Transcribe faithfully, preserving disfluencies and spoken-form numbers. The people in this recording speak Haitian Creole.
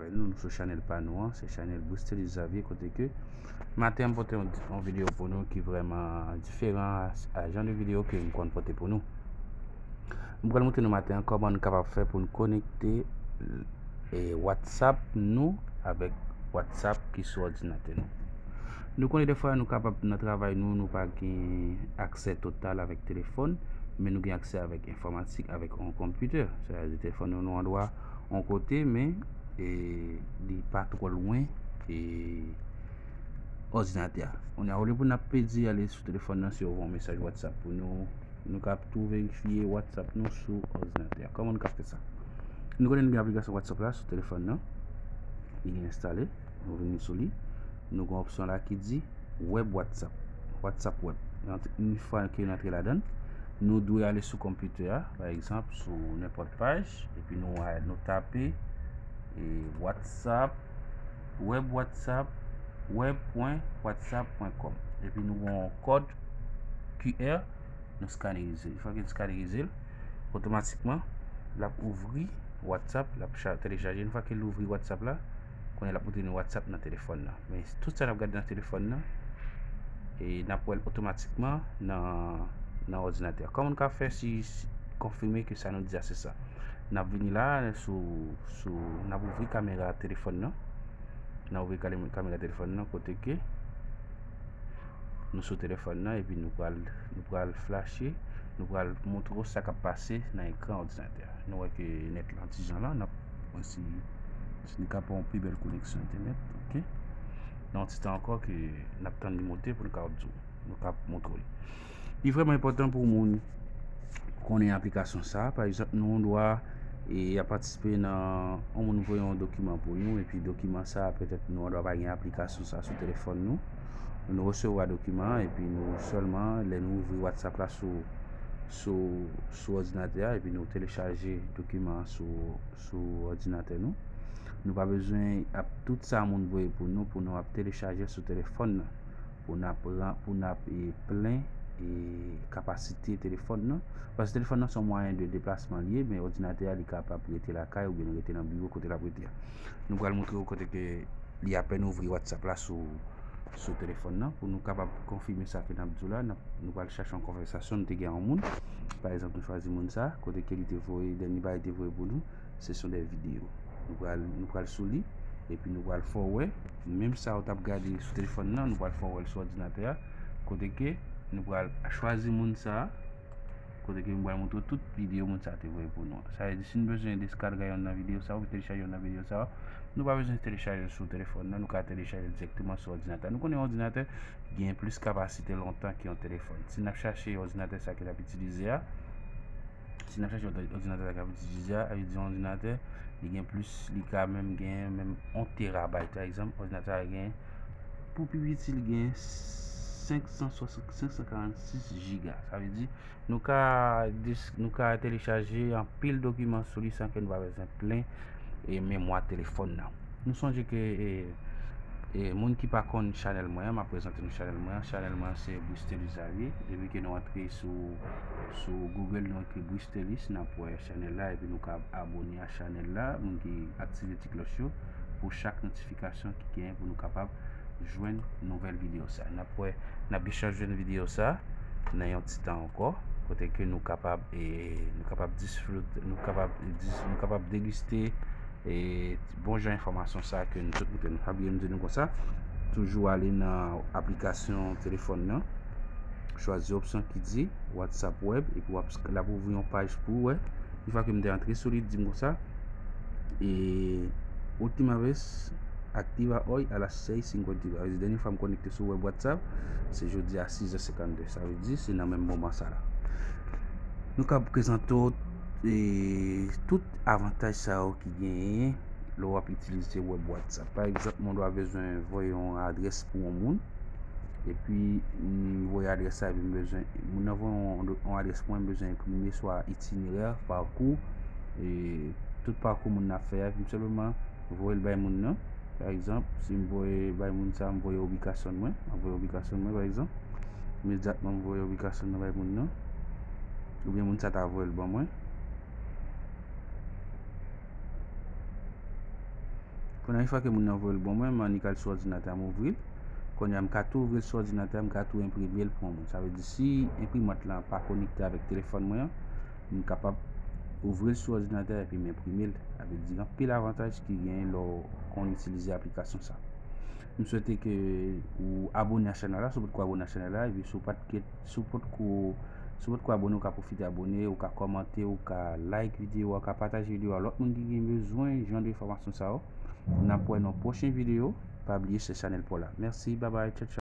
Nou, nou sou chanèl pa nou an, se chanèl Bristelis Xavier, kote ke maten an m pote yon, yon videyo pou nou ki vrèman diferan a, a jan de videyo ke m konn pote pou nou. M pral montre nou maten an kòman nou kapab fè pou nou konekte e WhatsApp nou avèk WhatsApp ki sou òdinatè nou. Nou konnen defwa nou kapab nan travay nou, nou pa gen aksè total avèk telefòn, men nou gen aksè avèk enfòmatik, avèk yon konpitè. Sa vle di telefòn nou, nou andwa yon kote, men e li pa twò lwen e òdinatè a. Kounye a, olye pou n ap pèdi ale sou telefòn nan, si yo voye yon mesaj WhatsApp pou nou, nou ka tou verifye WhatsApp nou sou òdinatè a. Kòman nou ka fè sa? Nou konnen nou gen aplikasyon WhatsApp la sou telefòn nan. Li gen enstale. Nou vini sou li. Nou gen opsyon la ki di Web WhatsApp. WhatsApp Web. Yon fwa ke n antre ladan, nou dwe ale sou konpitè a, pa egzanp, sou nenpòt paj, epi nou, nou tape e, WhatsApp, Web WhatsApp, web pwen whatsapp pwen com. Epi nou gen yon kòd Q R, nou skanerize l. Yon fwa ke n skanerize l, otomatikman, l ap ouvri WhatsApp, l ap cha-, telechaje. Yon fwa ke l ouvri WhatsApp la, kounye a l ap montre nou WhatsApp nan telefòn nan. Men tout sa n ap gade nan telefòn nan, e n ap wè l otomatikman nan, nan òdinatè. Kòman nou ka fè si, si konfime ke sa nou di a se sa? N ap vini la, sou, sou, n ap ouvri kamera telefòn nan. N ap ouvri kale-, kamera telefòn nan, kote ke nou sou telefòn nan, epi nou pral, nou pral flache, nou pral montre w sa k ap pase nan ekran òdinatè a. Nou wè ke nèt lan ti jan lan, n ap wè si, si li ka pran yon pi bèl koneksyon entènèt, oke? Nan yon ti tan ankò ke n ap tann li monte pou nou ka di w, nou ka montre w li. Li vrèman enpòtan pou moun konnen aplikasyon sa. Pa egzanp, nou dwa e ap patisipe nan yon moun voye yon dokiman pou nou, epi dokiman sa, petèt nou dwa pa gen aplikasyon sa sou telefòn nou. Nou resevwa dokiman an, epi nou sèlman, lè nou ouvri WhatsApp la sou, sou, sou òdinatè a, epi nou telechaje dokiman an sou, sou òdinatè nou. Nou pa bezwen ap tout sa moun voye pou nou, pou nou ap telechaje sou telefòn nan. Pou n ap ran-, pou n ap e, plen e, kapasite telefòn nan. Paske telefòn nan se yon mwayen de deplasman li ye, men òdinatè a li kapab rete lakay oubyen rete nan biwo kote l ap rete a. Nou pral montre w kote ke li apèn ouvri WhatsApp la sou, sou telefòn nan. Pou nou kapab konfime sa ke n ap di w la, n ap, nou pral chache yon konvèsasyon nou te gen ak yon moun. Pa egzanp, nou chwazi moun sa, kote ke li te voye, dènye bagay li te voye pou nou, se son de videyo. Nou pral, nou pral sou li, epi nou pral fè w wè, menm sa w t ap gade sou telefòn nan, nou pral fè w wè l sou òdinatè a, kote ke nou pral chwazi moun sa, kote ke nou pral montre w tout videyo moun sa te voye pou nou an. Sa vle di, si nou bezwen deskarge yonn nan videyo sa, oubyen telechaje yonn nan videyo sa, nou pa bezwen telechaje l sou telefòn nan, nou ka telechaje l dirèkteman sou òdinatè. Nou konnen òdinatè gen plis kapasite lontan ke yon telefòn. Si n ap chache òdinatè sa ke n ap itilize a, si n ap chache òdi-, òdinatè sa k ap itilize a, sa vle di yon òdinatè, li gen plis, li ka menm gen menm yon terabayt, pa egzanp, òdinatè a gen, pou pi piti, li gen senk san swasant, senk san karannsis jiga. Sa vle di, nou ka dis-, nou ka telechaje anpil dokiman sou li san ke nou pa bezwen plen e memwa telefòn nan. Nou sonje ke e, e, moun ki pa konn chanèl mwen an, m ap prezante nou chanèl mwen an. Chanèl mwen an se Bristelis Xavier. Depi ke nou antre sou, sou Google, nou ekri Bristelis, n ap wè chanèl la, epi nou ka abone a chanèl la, moun ki aktive ti klòch yo, pou chak notifikasyon ki genyen pou nou kapab jwenn nouvèl videyo sa. N ap wè, n ap gen chans jwenn videyo sa nan yon ti tan ankò, kote ke nou kapab, e, nou kapab disfrute, nou kapab dis-, nou kapab degiste e, bon jan enfòmasyon sa ke nou tout montre nou. Sa bliye m di nou konsa, toujou ale nan aplikasyon telefòn nan, chwazi opsyon ki di WhatsApp Web, epi w ap, l ap ouvri yon paj pou ou wè. Yon fwa ke m te antre sou li, di m konsa, e, última vez activa hoy a las seis cincuenta y dos. Sa vle di, dènye fwa m konekte sou Web WhatsApp, se jodi a sis è senkannde. Sa vle di, se nan menm moman sa la. Nou ka prezante w, e, tout avantaj sa yo ki genyen lè w ap itilize Web WhatsApp. Pa egzanp, mwen dwa bezwen voye yon adrès pou yon moun, epi m voye adrès la, epi m bezwen, moun nan voye yon, yon adrès pou mwen, m bezwen enprime swa itinerè, pakou, e, tout pakou moun nan ap fè a, epi m senpleman voye l bay moun nan. Pa egzanp, si m voye bay moun sa, m voye ibikasyon mwen, m ap voye ibikasyon mwen, pa egzanp, imedyatman m voye ibikasyon mwen bay moun nan, oubyen moun sa ta voye l ban mwen. Kounye a, yon fwa ke moun nan voye l ban mwen, m annik al sou òdinatè a, m ouvri l. Kounye a, m ka tou ouvri l sou òdinatè a, m ka tou enprime l pou yon moun. Sa vle di, si enprimant lan pa konekte avèk telefòn mwen an, m kapab ouvri l sou òdinatè a epi m enprime l. Sa vle di, gen anpil avantaj ki genyen lè w konn itilize aplikasyon sa. M swete ke ou abone a chanèl la, si w potko abone a chanèl la, epi si w pa t ket, si w potko, si w potko abone, ou ka pwofite abone, ou ka kòmante, ou ka like videyo a, ou ka pataje videyo a lòt moun ki gen bezwen jan de enfòmasyon sa yo. N ap wè nan pwochen videyo. Pa bliye se chanèl pa w la. Mèsi, babay, tchao, tchao.